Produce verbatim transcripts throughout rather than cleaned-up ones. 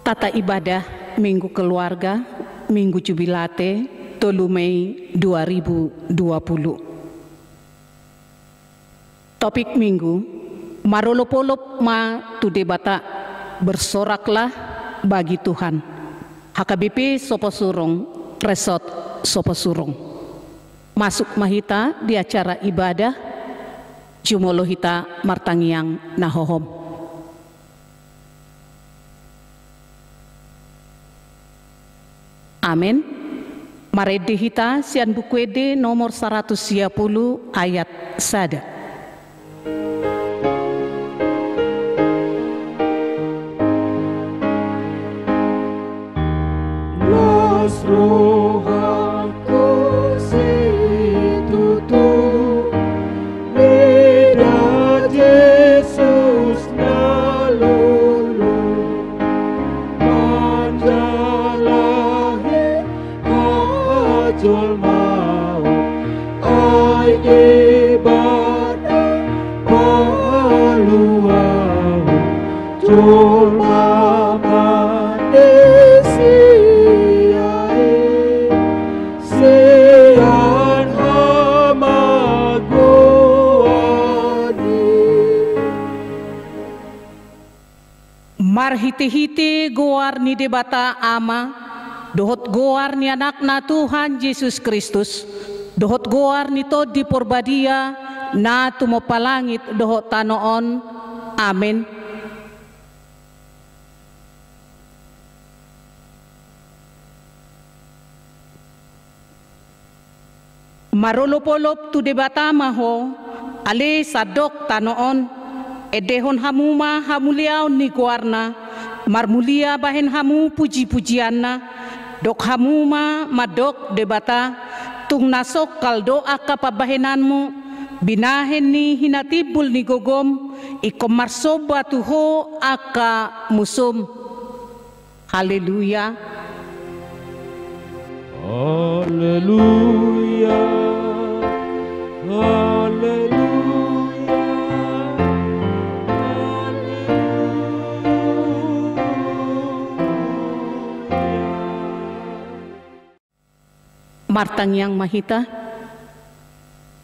Tata ibadah Minggu Keluarga, Minggu Jubilate, tolu Mei dua ribu dua puluh. Topik Minggu, marolopolop ma tu Debata, bersoraklah bagi Tuhan. H K B P Soposurung, Resort Soposurung. Masuk ma hita di acara ibadah, jumolo hita martangiang na hohom. Amen. Marende hita sian Buku Ende nomor saratus sia pulu ayat sada. Las rohangku situtu, mida Jesus na lolo, manjalahi hajolmaon, ai Debata paluahon jolma mandisi ae sian hamagoan i. Marhitehite goar ni Debata Ama, dohot goar ni Anakna Tuhan Jesus Kristus, dohot goar ni Tondi Porbadia, na tumompa langit dohot tano on. Amen. Marolopolop tu Debata ma ho, ale sandok tano on. Endehon hamu ma hamuliaon ni goarna, marmulia bahen hamu pujipujianna. Dok hamu ma mandok Debata, tung na songkal do angka pambahenanmu, binahen ni hinatimbul ni gogom, ingkon marsomba tu ho angka musum. Haleluya. Haleluya. Haleluya. Haleluya. Martangiang ma hita.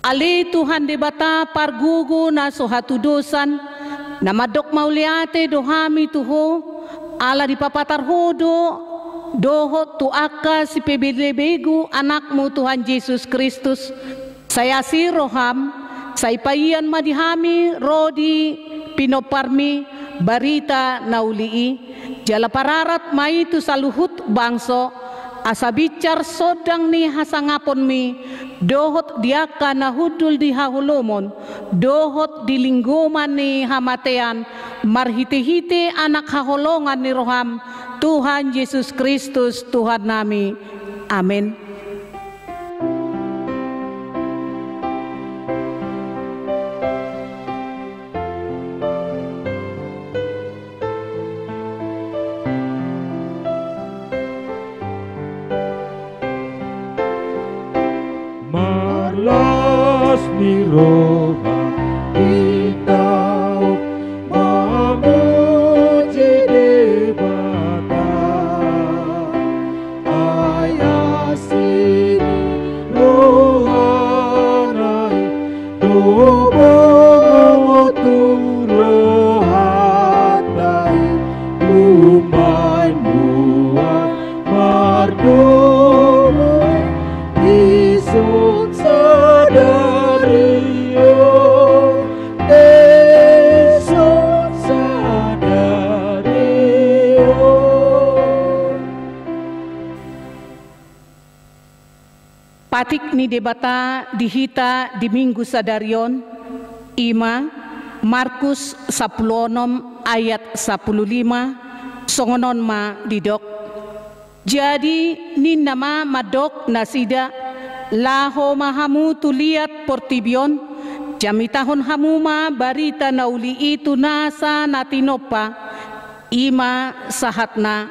Ale Tuhan Debata pargogo na so hatudosan, na mandok mauliate do hami tu ho, ala dipapatar ho do dohot tu angka sipelebegu Anakmu Tuhan Jesus Kristus. Sai asi roham, sai paian ma di hami ro di pinomparmi barita na uli i, jala pararat ma i tu saluhut bangso, asa binsar sondang ni hasangaponmi, dohot di angka na hundul di haholomon, dohot di linggoman ni hamatean, marhitehite Anak haholongan ni roham, Tuhan Jesus Kristus Tuhannami. Amen. Marlas ni roha hita on mamuji Debata. Ai asi ni rohana i do bohot tu rohanta i, umbahen mual mardomu i dison sadari on, dison sadari on. Patik ni Debata di hita di Minggu sadari on, i ma Markus sampulu onom ayat sampulu lima, songon on ma didok. Jadi ninna ma mandok nasida, laho ma hamu tu liat portibi on, jamitahon hamu ma barita na uli i tu nasa na tinompa. I ma sahatna,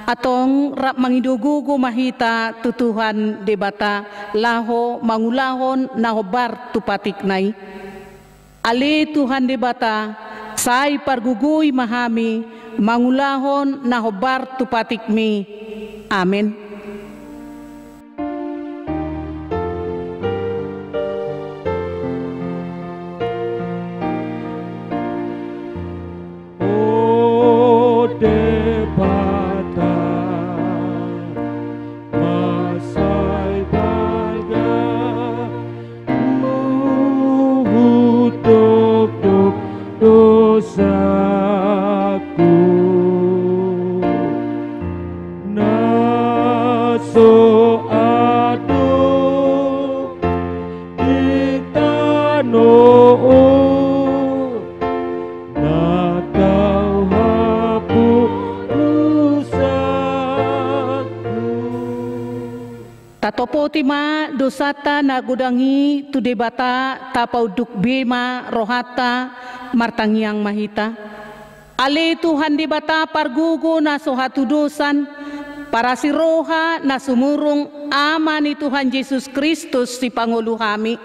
antong rap mangido gogo ma hita tu Tuhan Debata, laho mangulahon na hombar tu patikna i. Ale Tuhan Debata, sai pargogoi ma hami, mangulahon na hombar tu patikmi. Amen. O Debata, ma sai balga huhut dokdok dosaku, na so adong di tano on, na tau haporusanku. Tatopoti ma dosanta na godang i tu Debata, tapaunduk be ma rohanta. Martangiang ma hita. Ale Tuhan Debata pargogo na so hatudosan, parasi roha na sumurung, Ama ni Tuhan Jesus Kristus sipangolu hami.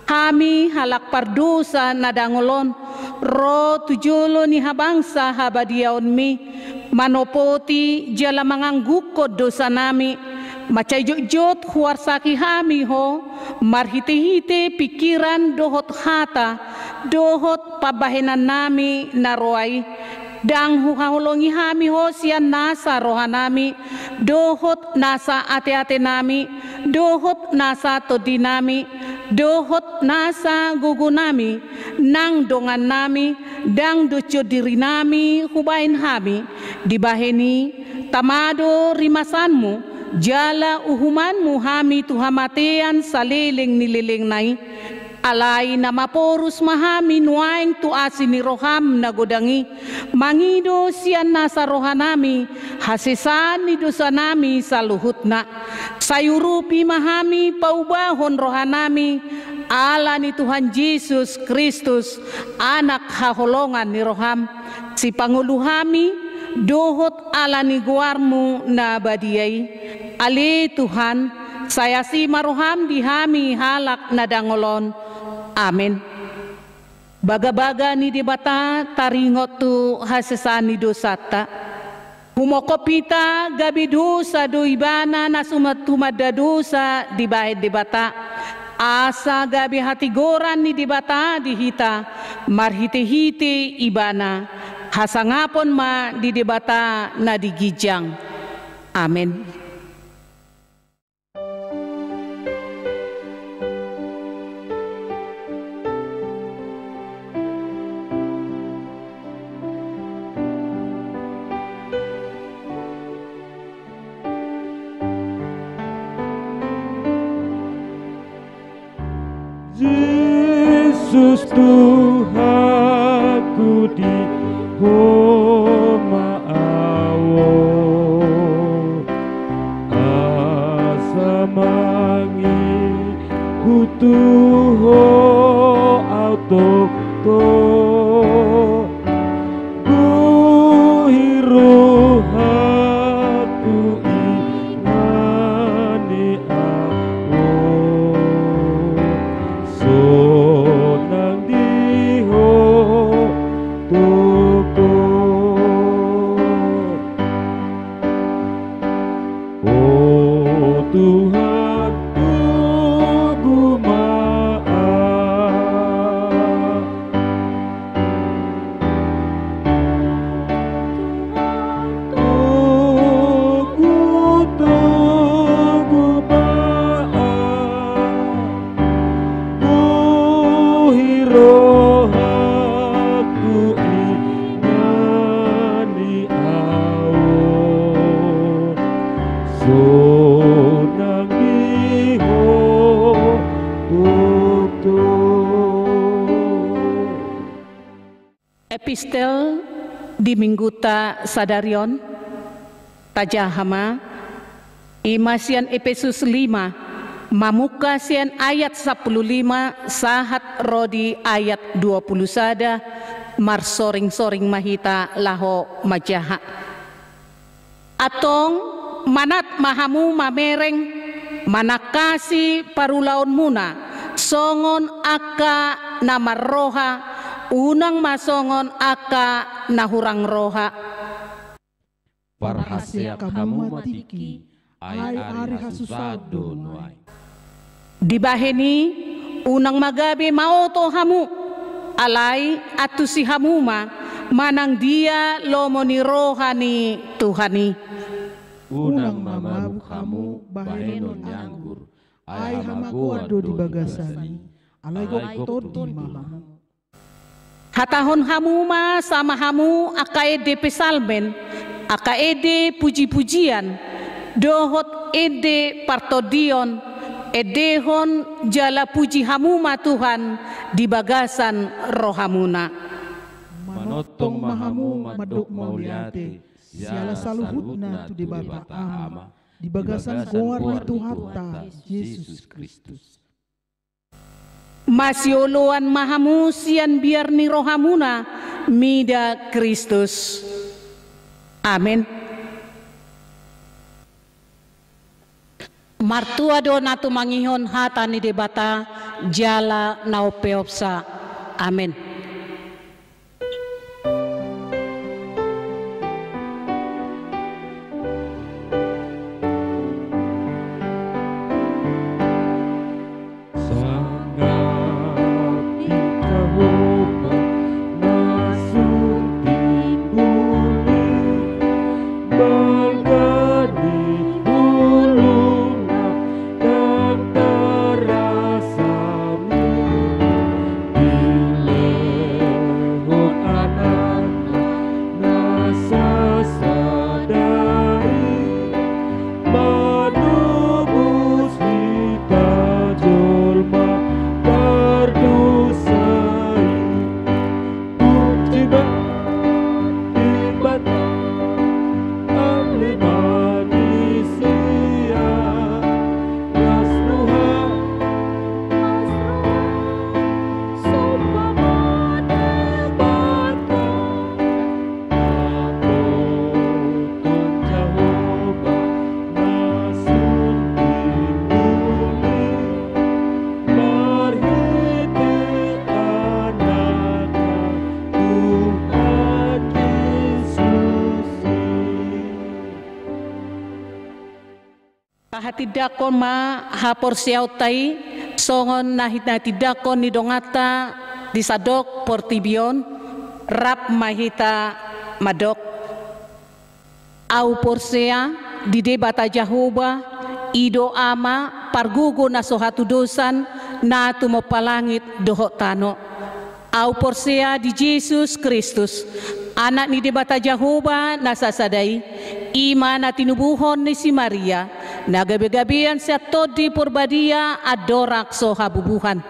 Hami halak pardosa na dangol on, ro tu jolo ni habangsa habadiaonmi, manopoti jala mangangguhon dosanami, mansai jotjot huarsaki hami Ho, marhitehite pingkiran dohot hata, dohot pambahenannami na roa i. Ndang huhaholongi hami Ho sian nasa rohanami, dohot nasa ateatenami, dohot nasa tondinami, dohot nasa gogonami, nang dongannami, ndang doshon dirinami hubahen hami. Dibahen i, tama do rimasanmu, jala uhumanmu hami tu hamatean saleleng ni lelengna i. Alai na maporus ma hami nuaeng tu asi ni roham na godang i, mangido sian nasa rohanami hasesaan ni dosanami saluhutna. Sai urupi ma hami paubahon rohanami, ala ni Tuhan Jesus Kristus, Anak haholongan ni roham, sipangolu hami, dohot ala ni goarmu na badia i. Ale Tuhan, sai asi ma roham di hami halak na dangol on. Amen. Bagabaga ni Debata taringot tu hasesaan ni dosanta. Humongkop hita gabe dosa do Ibana na suma-, tumanda dosa dibahen Debata, asa gabe hatigoran ni Debata di hita marhitehite Ibana. Hasangapon ma di Debata na di ginjang. Amen. Jesus Tuhanku, di Ho ma au on, asa mangihut tu Ho au tongtong. Buhi rohangku, ingani au on, sonang di Ho tongtong. O Tuhan, togu ma au. Togu, togu ma au. Buhi rohangku, ingani au on, sonang di Ho tongtong. Epistel di minggunta sadari on, tajaha ma, i ma sian Epesus lima, mamungka sian ayat sampulu lima sahat ro di ayat dua pulu sada, marsoringsoring ma hita laho manjaha. Antong, manat ma hamu mamereng, manangkasi parulaonmuna, songon angka na marroha, unang ma songon angka na hurang roha. Parhaseang hamu ma tingki, ai ari hasusaan do nuaeng. Dibahen i, unang ma gabe maoto hamu, alai antusi hamu ma manang dia lomo ni roha ni Tuhan i. Unang ma mabuk hamu bahenon ni anggur, ai hamagoan do di bagasan i, alai gok tondi ma hamu. Hatahon hamu ma sama hamu angka ende psalmen, angka ende pujipujian, dohot ende partondion, endehon jala puji hamu ma Tuhan di bagasan rohamuna. Manongtong ma hamu mandok mauliate siala saluhutna tu Debata Ama, di bagasan goar ni Tuhanta Jesus Kristus. Masioloan ma hamu sian biar ni rohamuna mida Kristus. Amen. Martua do na tumangihon hata ni Debata jala na umpeopsa. Amen. Sangap di Jahowa na sun timbul i, balga ni bulungna ndang tarasami. Dilehon Anakna na sasada i, manobus hita jolma pardosa i. Puji ma Debata, ale ma ni sian las roha, las roha, somba ma Debata. Dapothon Jahowa na sun timbul i, marhite Anakna Tuhan Jesus i. Tahatindangkon ma haporseaonta i songon na hinatindangkon ni donganta di sandok portibi on. Rap ma hita mandok. Ahu porsea di Debata Jahowa, i do Ama pargogo na so hatudosan, na tumompa langit dohot tano. Ahu porsea di Jesus Kristus, Anak ni Debata Jahowa na sasada i, i ma na tinubuhon ni si Maria, na gabegabean sian Tondi Porbadia andorang so habubuhan.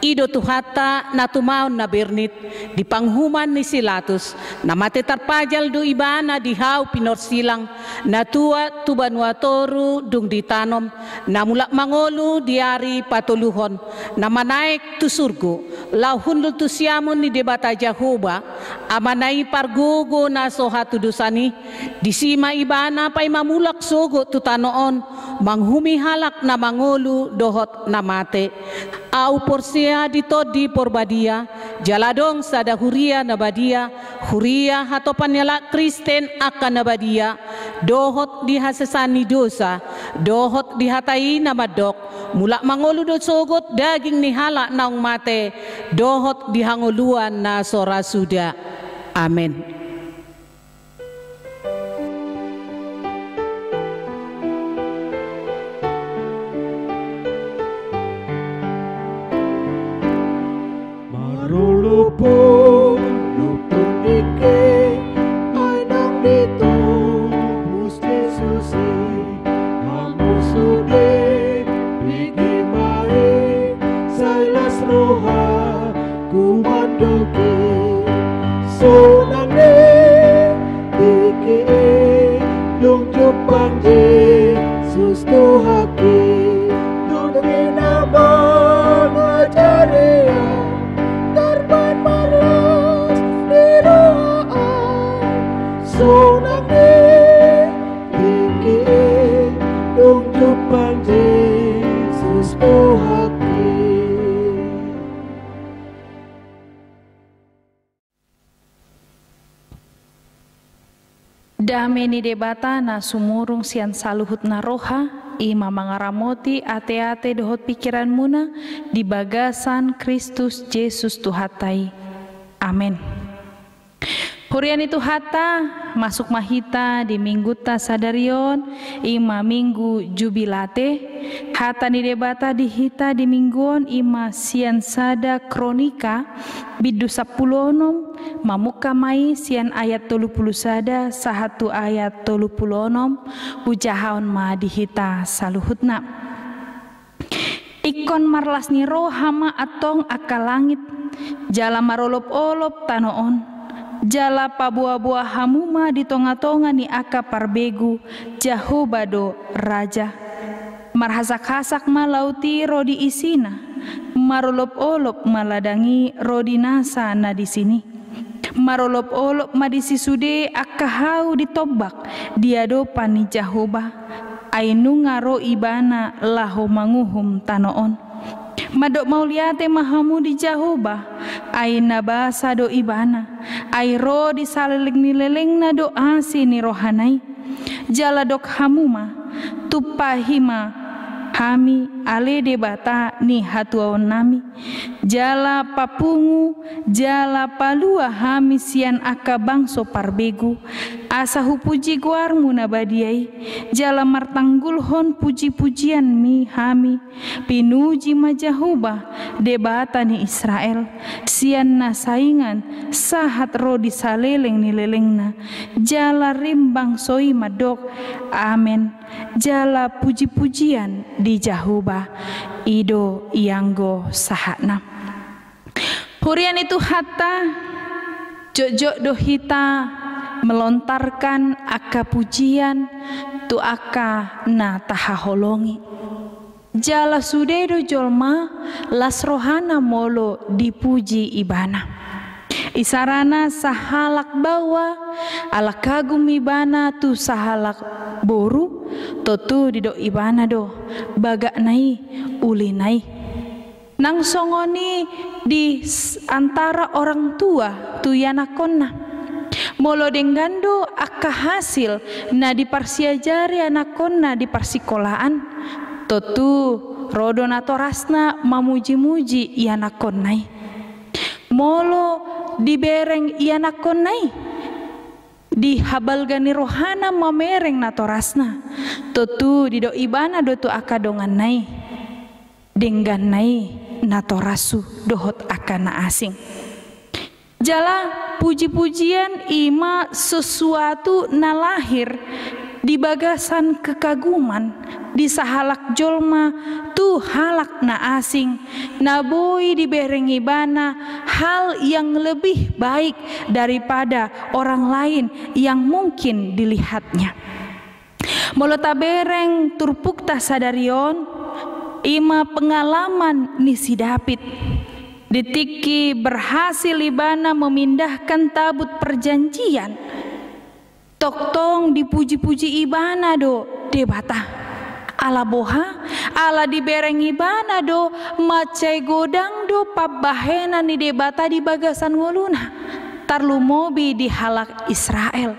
I do Tuhanta na tumaon na bernit, di panguhuman ni si Latus, na mate tarpajal do Ibana di hau pinorsilang, na tuat tu banua toru dung ditanom, na mulak mangolu di ari patoluhon, na manaek tu surgo, laho hundul tu siamun ni Debata Jahowa, Amana i pargogo na so hatudosan i. Disi ma Ibana paima mulak sogot tu tano on, manguhumi halak na mangolu dohot na mate. Ahu porsea di Tondi Porbadia, jala adong sada huria na badia, huria hatopan ni halak Kristen angka na badia, dohot di hasesaan ni dosa, dohot di hata i na mandok, mulak mangolu do sogot daging ni halak naung mate, dohot di hangoluan na so ra suda. Amen. Marolopolopon ningke, ai naung ditobus Jesus i. Hamu sude pigi ma i, sai las rohaku mandok i. Sonang do tingki i, dung jumpang Jesus Tuhanki. Dung i na mangajari ahu, tarbaen ma roha Dame ni Debata na sumurung sian saluhutna roha, i ma mangaramoti ateate dohot pingkiranmuna di bagasan Kristus Jesus Tuhanta i. Amen. Huria ni Tuhanta, masuk ma hita di minggunta sadari on, i ma minggu Jubilate. Hata ni Debata di hita di minggu on i ma sian sada Kronika, bindu sampulu onom, mamungka ma i sian ayat tolu pulu sada sahat tu ayat tolu pulu onom. Hujahahon ma di hita saluhutna. Ingkon marlas ni roha ma antong angka langit, jala marolopolop tano on, jala paboaboa hamu ma di tongatonga ni angka parbegu, Jahowa do Raja. Marhasakhasak ma laut i ro di isina, marolopolop ma ladang i ro di nasa na disini. Marolopolop ma disi sude angka hau di tombak di adopan ni Jahowa, ai nunga ro Ibana laho manguhum tano on. Mandok mauliate ma hamu di Jahowa, ai na basa do Ibana, ai ro di saleleng ni lelengna do asi ni rohana i. Jala dok hamu ma, tumpahi ma hami ale Debata ni hatuaonnami, jala papungu, jala palua hami sian angka bangso parbegu, asa hupuji goarmu na badia i, jala martanggulhon pujipujian mi hami. Pinuji ma Jahowa, Debata ni Israel, sian na saingan sahat ro di saleleng ni lelengna. Jala rim bangso i mandok, Amen. Jala pujipujian di Jahowa, i do ianggo sahatna. Huria ni Tuhanta, jotjot do hita melontarkan angka pujian tu angka na tahaholongi. Jala sude do jolma las rohana molo dipuji ibana. Isarana sahalak baoa, ala kagum ibana tu sahalak boru, tontu didok ibana do, bagakna i, ulina i. Nang songon i di s-, antara orang tua tu ianakkonna. Molo denggan do angka hasil na diparsiajari anakkonna di parsikolaan, tontu ro do natorasna mamujimuji ianakkonna i. Molo dibereng ianakkonna i, di habalga ni rohana mamereng natorasna, tontu didok ibana do tu angka donganna i, dengganna i natorashu dohot angka na asing. Jala pujipujian i ma sesuatu na lahir di bagasan kekaguman di sahalak jolma tu halak na asing, na boi dibereng ibana hal yang lebih baik daripada orang lain yang mungkin dilihatnya. Molo tabereng turpukta sadari on, i ma pengalaman ni si Daud. Di tingki berhasil ibana memindahkan tabut perjanjian, tongtong dipujipuji ibana do Debata. Ala boha? Ala dibereng ibana do mansai godang do pambahenan ni Debata di bagasan ngoluna, tarlumobi di halak Israel.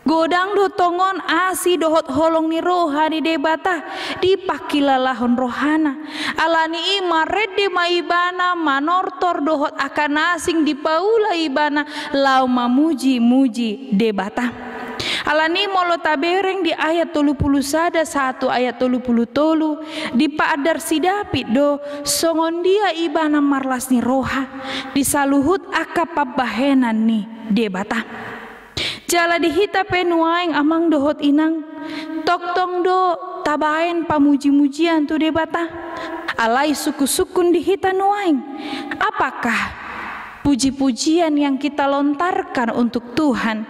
Godang do tongon asi dohot holong ni roha ni Debata dipangkilalahon rohana. Alani i marende ma ibana manortor dohot angka na asing dipaula ibana laho mamujimuji Debata. Alani i molo tabereng di ayat tolu pulu sada sahat tu ayat tolu pulu tolu, dipaandar si Daud do songon dia ibana marlas ni roha di saluhut angka pambahenan ni Debata. Jala di hita pe nuaeng amang dohot inang, tongtong do tabaen pamujimujian tu Debata. Alai sungkunsungkun di hita nuaeng, apakah pujipujian yang kita lontarkan untuk Tuhan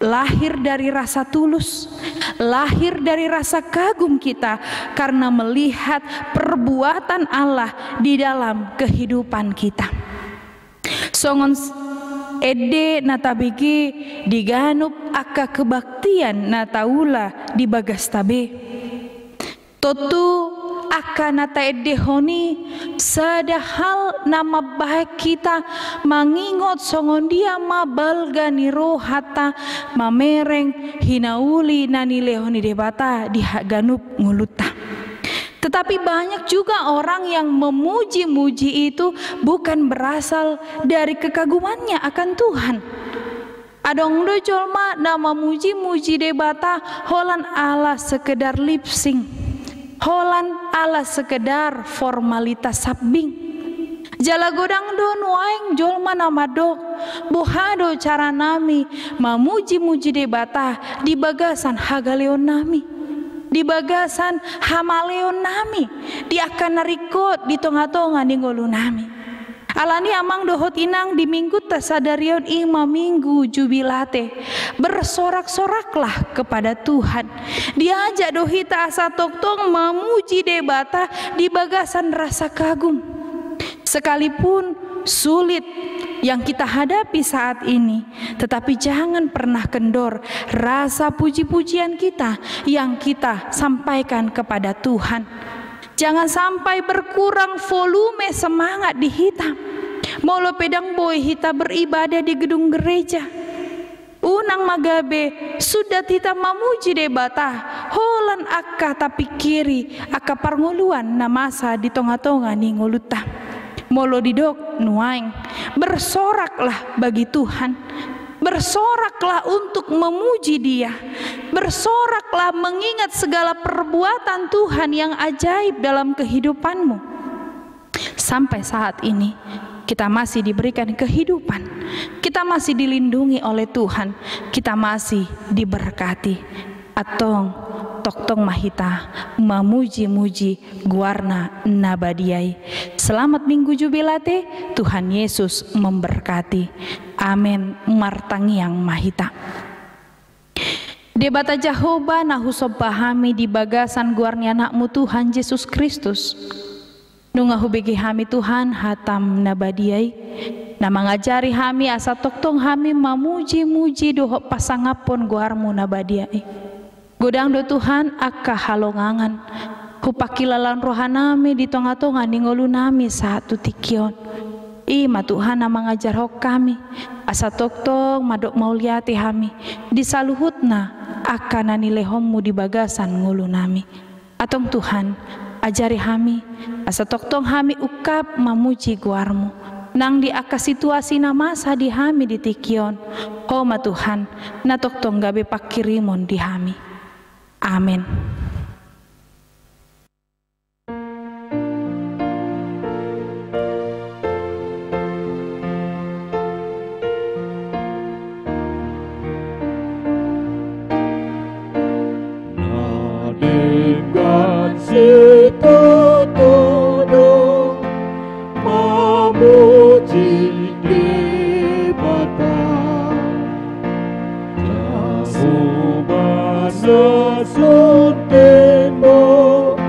lahir dari rasa tulus, lahir dari rasa kagum kita karena melihat perbuatan Allah di dalam kehidupan kita? Songon s-, ende na tabege di ganup angka kebaktian na taula di bagasta be. Tontu Angka na taendehon i sada hal na mambahen hita mangingot songon dia ma balga ni rohanta mamereng hinauli na nilehon ni Debata di haganup ngolunta. Tetapi banyak juga orang yang memuji-muji itu bukan berasal dari kekagumannya akan Tuhan. Adong do jolma na mamuji-muji Debata holan ala sekedar lip sync, holan ala sekedar formalitas sambing. Jala godang do nuaeng jolma na mandok, boha do caranami mamuji-muji Debata di bagasan hagaleonnami, di bagasan hamaleonnami, di angka na ringkot di tonga-tonga ni ngolunami. Alani i amang dohot inang, di minggunta sadari on i ma minggu Jubilate. Bersorak-soraklah kepada Tuhan. Diajak do hita asa tongtong mamuji Debata di bagasan rasa kagum. Sekalipun sulit yang kita hadapi saat ini, tetapi jangan pernah kendor rasa puji-pujian kita yang kita sampaikan kepada Tuhan. Jangan sampai berkurang volume semangat di hita. Molo pe ndang boi hita beribadah di gedung gereja, unang ma gabe sundat hita mamuji Debata holan angka tapingkiri angka parngoluan na masa di tonga-tonga ni ngolunta. Molo didok nuaeng, bersoraklah bagi Tuhan. Bersoraklah untuk memuji Dia. Bersoraklah mengingat segala perbuatan Tuhan yang ajaib dalam kehidupanmu. Sampai saat ini, kita masih diberikan kehidupan. Kita masih dilindungi oleh Tuhan. Kita masih diberkati. Antong, tongtong ma hita mamuji-muji goarna na badia i. Selamat Minggu Jubilate, Tuhan Yesus memberkati. Amen. Martangiang ma hita. Debata Jahowa na husomba hami di bagasan goar ni Anakmu Tuhan Jesus Kristus. Nunga hubege hami Tuhan hatam na badia i, na mangajari hami asa tongtong hami mamuji-muji dohot pasangaphon goarmu na badia i. Godang do Tuhan angka halongangan hupangkilalahon rohanami di tonga-tonga ni ngolunami sahat tu tingki on. I ma Tuhan na mangajarhon hami, asa tongtong mandok mauliate hami di saluhutna angka na nilehonmu di bagasan ngolunami. Antong Tuhan, ajari hami, asa tongtong hami ungkap mamuji goarmu, nang di angka situasi na masa di hami di tingki on. Ho ma Tuhan, na tongtong gabe pangkirimon di hami. Amen. Na denggan situtu do mamuji Debata. Jahowa na sun tembok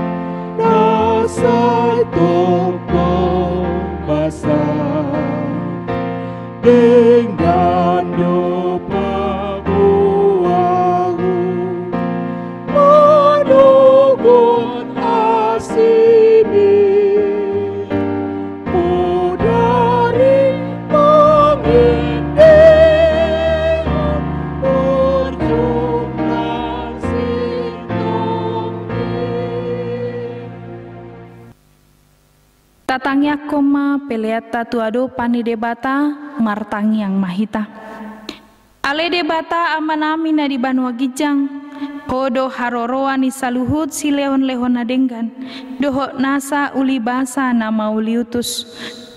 na sai tongtong basa. Denggan do paboahu manogot asimi. Podari mangindehon burju na sintong i. Tatangiangkon ma peleanta tu adopan ni Debata, martangiang ma hita. Ale Debata Amanami na di banua ginjang, Ho do haroroan ni saluhut silehon-lehon na denggan, dohot nasa uli basa na mauliutus.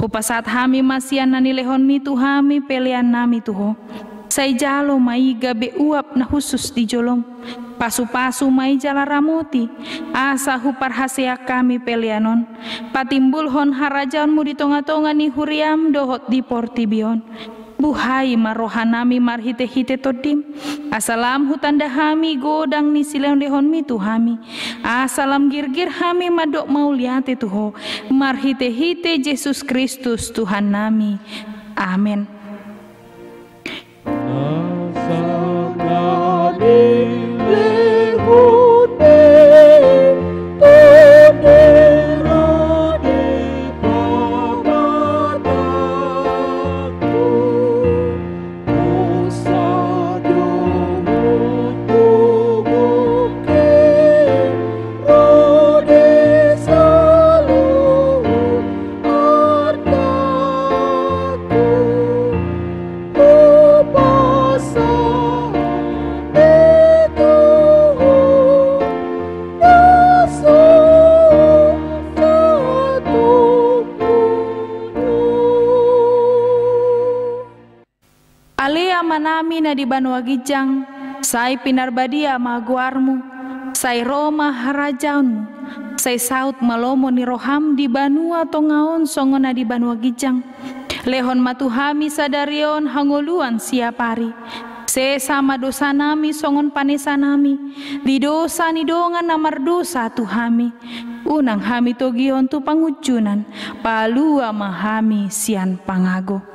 Hupasahat hami ma sian na nilehonmi tu hami peleannami tu Ho. Sai jalo ma i gabe uap na hushus di jolom. Pasu-pasu ma i jala ramoti, asa huparhaseang hami pelean on patimbulhon harajaonmu di tonga-tonga ni huriam dohot di portibi on. Buhai ma rohanami marhite-hite Tondim, asa lam hutanda hami godang ni silehon-lehonmi tu hami, asa lam girgir hami mandok mauliate tu Ho, marhite-hite Jesus Kristus Tuhannami. Amen. Nasa na nilehonmi, Tondim Amanami na di banua ginjang, sai pinarbadia ma goarmu, sai ro ma harajaonmu, sai saut ma lomo ni roham di banua tonga on songon na di banua ginjang. Lehon ma tu hami sadari on hangoluan siapari. Sesa ma dosanami songon panesanami di dosa ni dongan na mardosa tu hami. Unang hami togihon tu pangunjunan, palua ma hami sian pangago.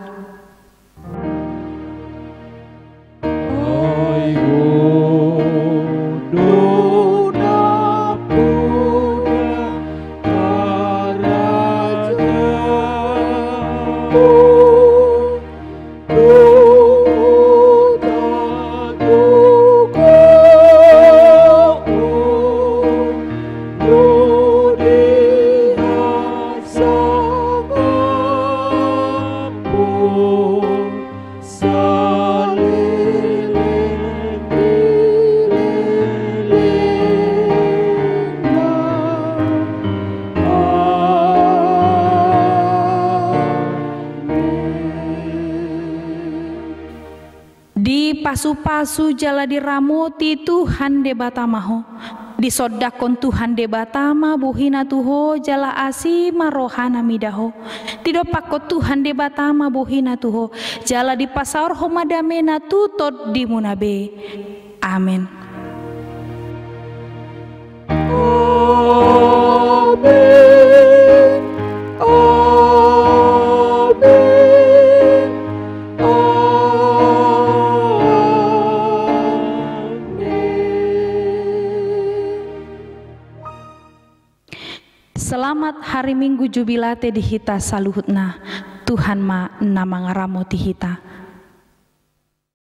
Dipasupasu jala diramoti Tuhan Debata ma ho. Disondangkon Tuhan Debata ma bohina tu ho jala asi ma rohana mida ho. Didompakkon Tuhan Debata ma bohina tu ho jala dipasaorhon ma damena tu tondimuna be. Amen. Amen. Amen. Amen. Selamat hari Minggu Jubilate di hita saluhutna. Tuhan ma na mangaramoti hita.